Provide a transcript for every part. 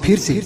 फिर से।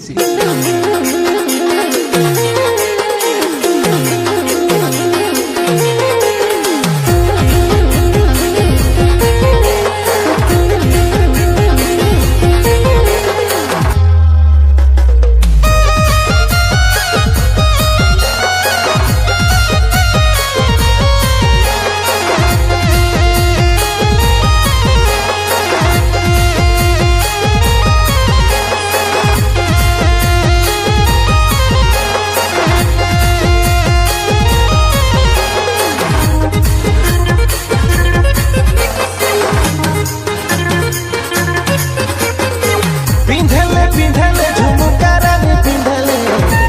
पिंधले पिंधले झुमका रानी पिंधले,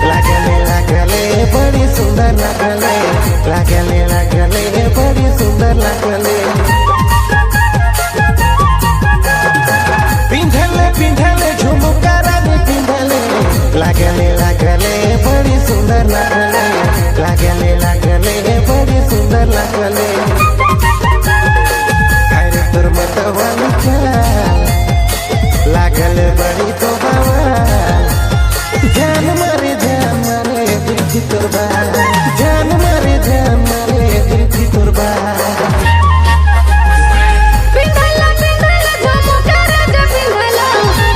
लागले लागले बड़ी सुंदर लागले, लागले लागले बड़ी सुंदर लागले। पिंधले पिंधले झुमका रानी पिंधले, लागले लागले बड़ी सुंदर लागले, लागले लागले बड़ी सुंदर लागले। अरे तोर मतवाली चाल लागल बड़ी तो बवाल, जान मारे दिल तोर बाल, जान मारे दिल तोर बाल। पिंधला पिंधला झुमका राजा पिंधला,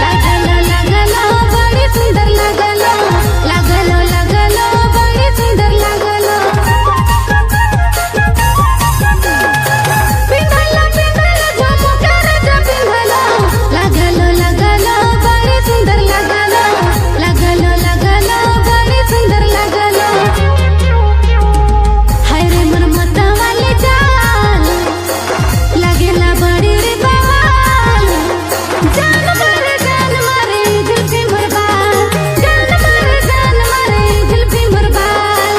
लागलो लागलो बड़ी सुंदर लागलो, लागलो लागलो बड़ी सुंदर लागलो। पिंधला पिंधला झुमका राजा पिंधला, लागलो लागलो बड़ी सुंदर लागलो, लागलो लागलो बड़ी सुंदर लागलो। हाय रे मनमता वाले चाल, लागेला बड़ी रे बवाल, जान मारे जुल्फी मुरबाल, जान मारे जुल्फी मुरबाल।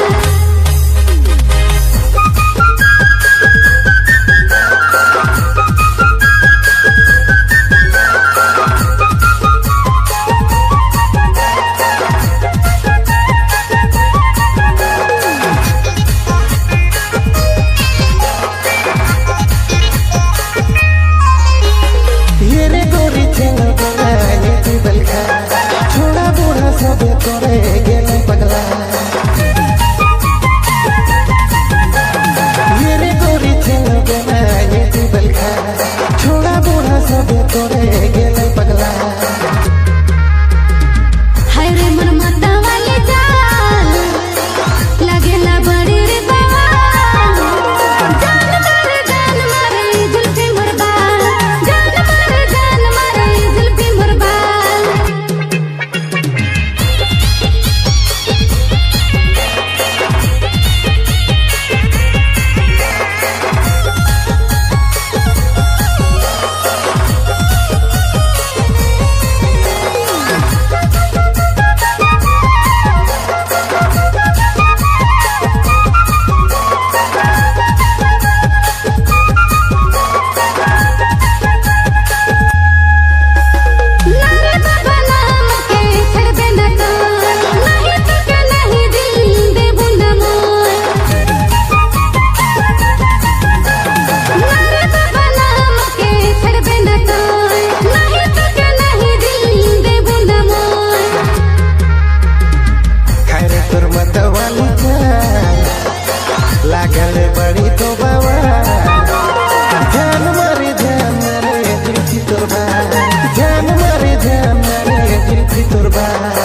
ये रे गोरी चलो गोरा ये तू बलखा, छोड़ा बूढ़ा सब तोरे गेले पगला। ये रे गोरी चलो गोरा ये तू बलखा, छोड़ा बूढ़ा सब तोरे गेले पगला। हाय रे मनमता वाले चाल, लागेला बड़ी रे बवाल, जान मारे जुल्फी मुरबाल, जान मारे जुल्फी मुरबाल। नारे बाबा नाम के छड़बे न तो, नहीं तुके नहीं दिल देबू न मोर। नारे बाबा नाम के छड़बे न तो, नहीं तुके नहीं दिल देबू न मोर। खैर तोर मतवाली चाल लागल बड़ी तो बवाल, जान मारे दिल तोर बाल, जान मारे दिल तोर बाल।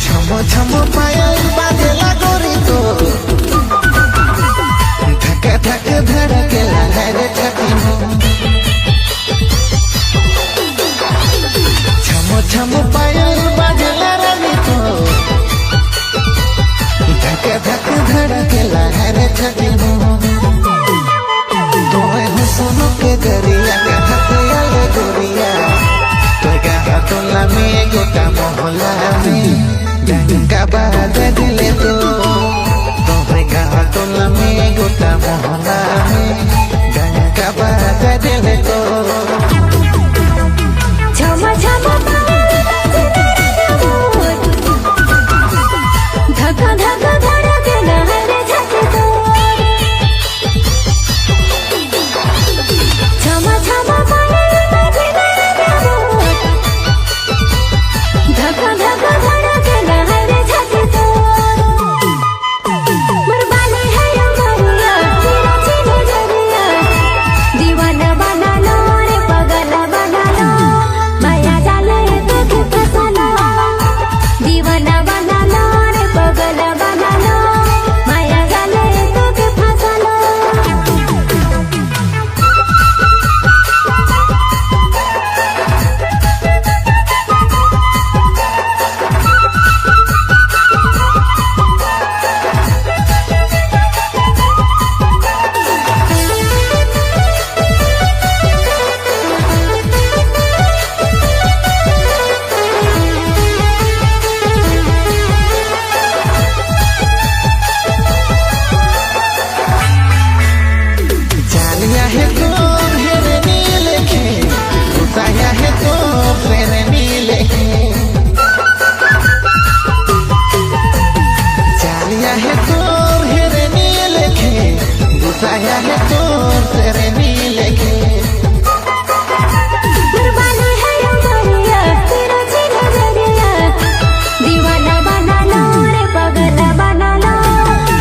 छमो छमो पायल बाजेला गोरी तो, धक धक धड़केला है रे छाती में। छमो छमो पायल बाजेला धड़केला है रे छाती मोर। तोय हुस्न के दरिया के हथियाल गोरिया, तोय गाहा टोला में गोटा मोहल्ला में डंका बाजा दिले तो। तोय गाहा टोला में गोटा मोहल्ला में डंका बाजा दिले तो। झमा झमा धक्का धक्का धड़केला है रे छाती तोर। झमा झमा पायल बाजला मोर, धक्का धक्का धड़केला है रे छाती तोर। मोर बाली है उमरिया, तेरा चिन्ह जरिया, दीवाना बना लो रे पगला बना लो, माया जाले देख फसालो। दीवाना बना लो रे पगला बना लो, माया जाले देख फसालो। जालिया है तो हेरे नीले के, उताया है तो फेरे नीले के। जालिया है तो हेरे नीले के, उताया है तो फेरे नीले के। कुर्बानी है उमरिया, तेरा चिन्ह जरिया, दीवाना बना लो रे पगला बना लो,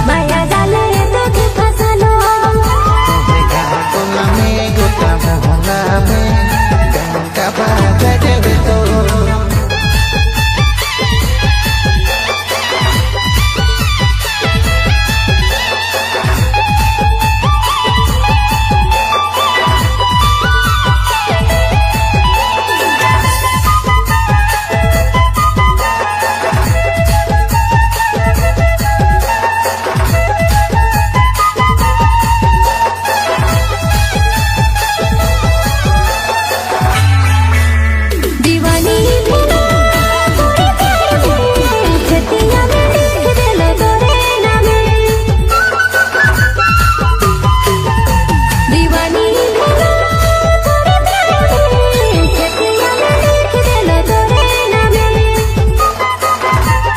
माया जाले देख फसलो। तोहरे गाहा टोला में गोटा मोहल्ला में डंका बाजा देवे तो। दीवानी भेलो तोरे प्यार में, छतिया में लिख देलो तोरे नामे। दीवानी भेलो तोरे प्यार में, छतिया में लिख देलो तोरे नामे।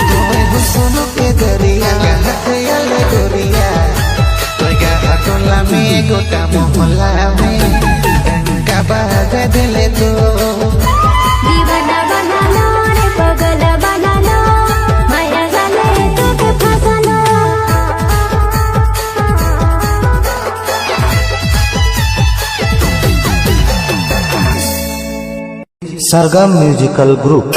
तोय हुस्न के दरिया हथियाल गोरिया, तोय गाहा टोला में गोटा मोहल्ला में डंका बाजा दिले तो। दीवाना बना लो रे पगला बना लो, माया जाले तोके फसलो। Sargam musical group.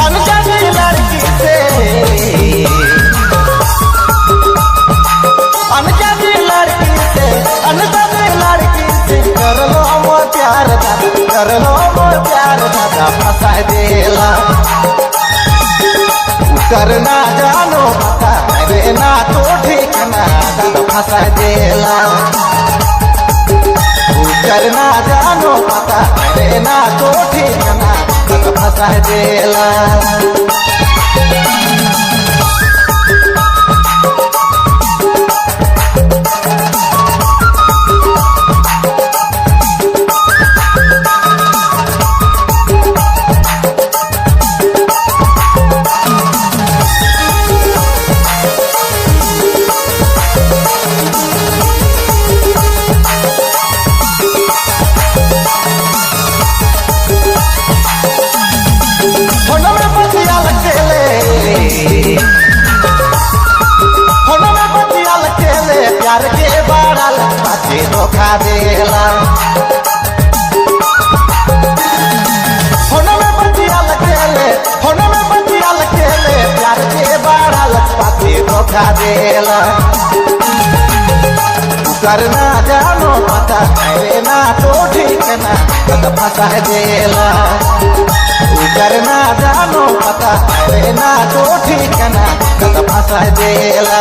अनजाने लड़की से, अनजाने लड़की से, अनजाने लड़की से कर लो मोर प्यार दादा, कर लो मोर प्यार दादा फंसा देला। करना जानो पता अरे ना तो ठिकाना दादा फंसा देला। करना जानो पता अरे ना तो ठिकाना दादा फंसा देला। पाती धोखा देला। फोन में बतिया लखेले, फोन में बतिया लखेले, प्यार के बाड़ा लखपाती धोखा देला। करना जानो पता अरे ना तो ठिकना कत फंसा देला। करना जानो पता अरे ना तो ठिकना कत फंसा देला।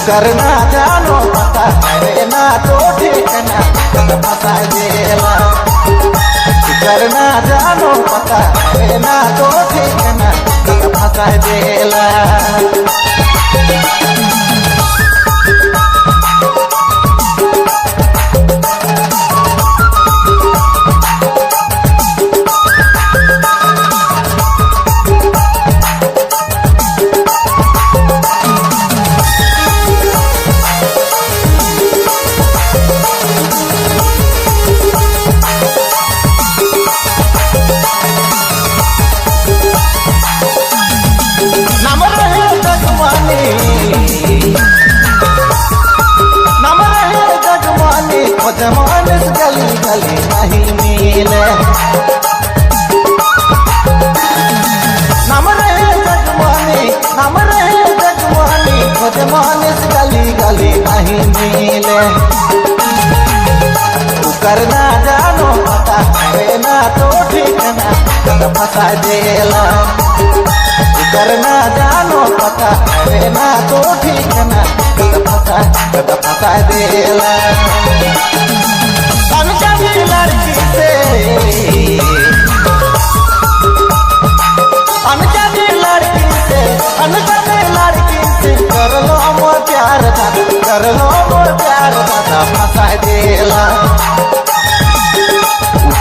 करना जानो पता अरे ना तो ठिकना कत फंसा देला। करना जानो पता अरे ना तो ठिकना कत फंसा देला। जमानस गली गली नहीं मिले, नाम रहे जगमानी, नाम रहे जगमानी, जमानस गली गली नहीं मिले। करना जानो पता अरे ना तो ठिकना कत फंसा देला। करना जानो पता अरे ना तो ठिकना कत फंसा देला। अनजानी लड़की से, अनजानी लड़की से, अनजानी लड़की से कर लो मोर प्यार दादा, कर लो मोर प्यार दादा फंसा देला।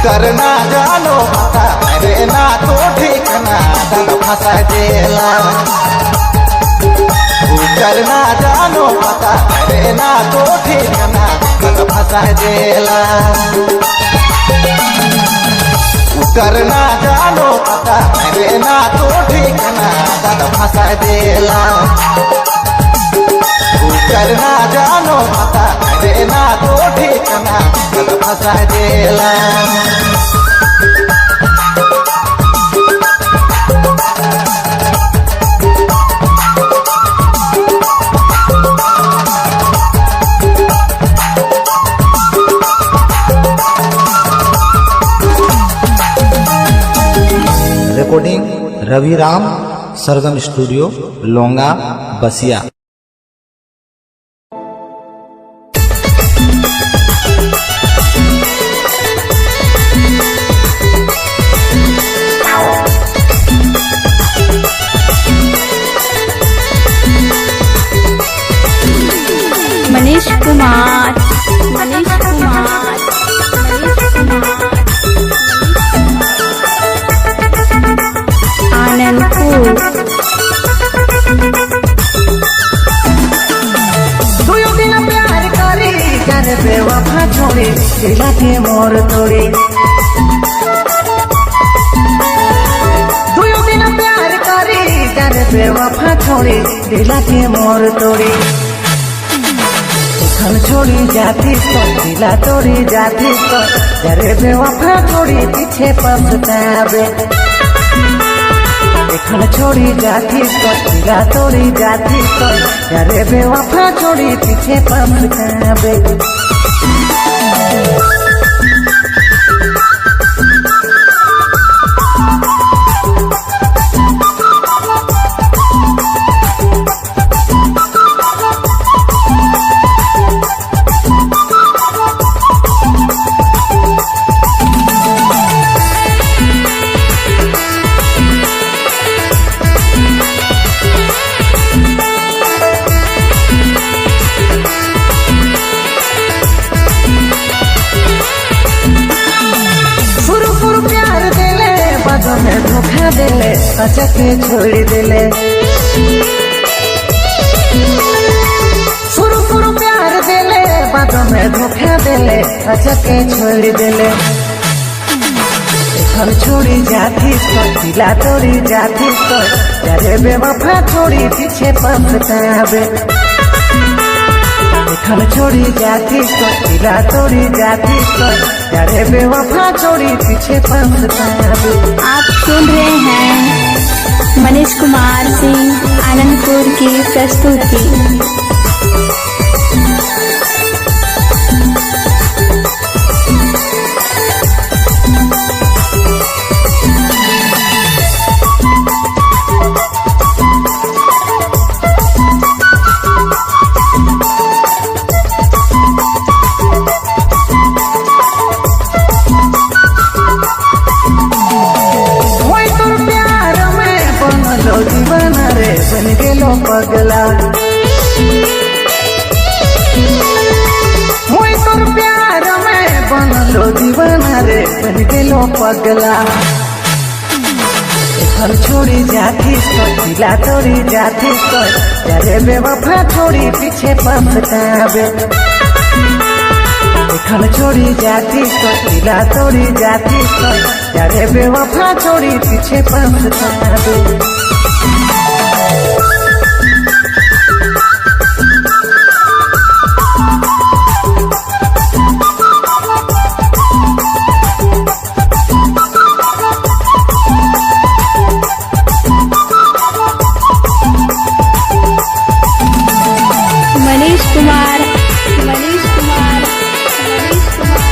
करना जानो पता अरे ना तो ठिकना दादा फंसा देला। करना जानो पता अरे ना तो ठिकना कत फंसा देला। करना जानो पता अरे ना तो ठिकना कत फंसा देला। करना जानो पता अरे ना तो ठिकना कत फंसा देला। Recording Ravi Ram, Sargam studio, Longa, Basia. Manish Kumar, Manish Kumar, Manish Kumar, Anandpur. तुयो बिना प्यार करी कर बेवफा छोड़ी दिला के मोर तोड़ी। तुयो बिना प्यार करी कर बेवफा छोड़ी दिला के मोर तोड़ी। एखन छोड़ी जाती तो दिला तोड़ी जाती तो करे बेवफा छोड़ी पीछे पछतावे। एखन छोड़ी जाती तो दिला तोड़ी जाती तो करे बेवफा छोड़ी पीछे पछतावे। अचके छोड़ दिले। शुरू शुरू प्यार दिले, बाद में धोखा दिले, अचके छोड़ दिले। एखन छोड़ी जाती तो दिला तोड़ी जाती तो, यारे बेवफा छोड़ी पीछे पछतावे। एखन छोड़ी जाती तो दिला तोड़ी जाती तो, यारे बेवफा छोड़ी पीछे पछतावे। आप सुन रहे हैं मनीष कुमार सिंह आनंदपुर की प्रस्तुति। वही तोर प्यार में बनलो दीवाना रे, बन गेलो पगला। वही तोर प्यार में बनलो दीवाना रे, बन गेलो पगला। एखन छोड़ी जाती तो दिला तोड़ी जाती तो, यारे बेवफा छोड़ी पीछे पछतावे। एखन छोड़ी जाती तो दिला तोड़ी जाती तो, यारे बेवफा छोड़ी पीछे पछतावे। मनीष कुमार, मनीष कुमार, मनीष कुमार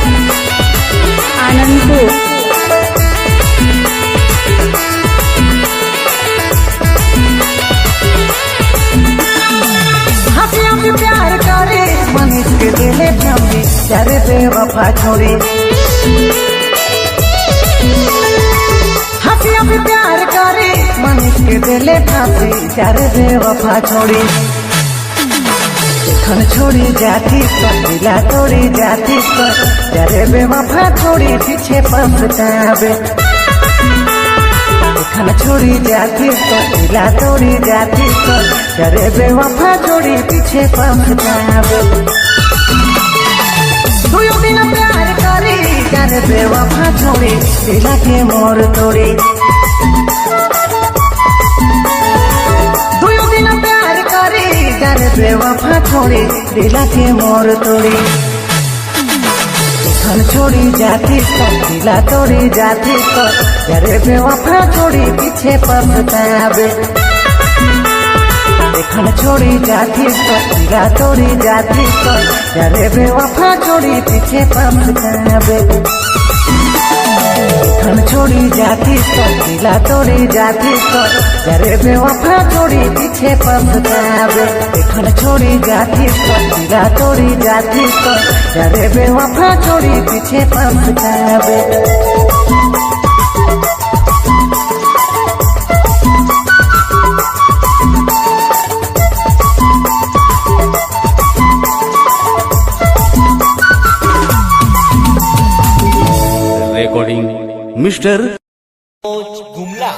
आनंदपुर। हंसी हंसी प्यार करे मनीष के दिले फांसी, यारे बेवफा छोड़ी। हंसी हंसी प्यार करे मनीष के दिले फांसी, यारे बेवफा छोड़ी। एखन छोड़ी जाती तो दिला तोड़ी जाती तो, यारे बेवफा छोड़ी पीछे पछतावे। एखन छोड़ी जाती तो दिला तोड़ी जाती तो, यारे बेवफा छोड़ी पीछे पछतावे। दुयो दिन प्यार करी यारे बेवफा छोड़ी दिला के मोर तोड़ी। दुयो दिन प्यार करी यारे बेवफा छोड़ी दिला के मोर तोड़ी। एखन छोड़ी जाती तो दिला तोड़ी जाती तो, यारे बेवफा छोड़ी पीछे पछतावे। एखन छोड़ी जाती तो दिला तोड़ी जाती तो, यारे बेवफा छोड़ी पीछे पछतावे। एखन छोड़ी जाती तो दिला तोड़ी जाती तो, यारे बेवफा छोड़ी पीछे पछतावे। एखन छोड़ी जाती तो दिला तोड़ी जाती तो, यारे बेवफा छोड़ी पीछे पछतावे। Recording mister Gumla.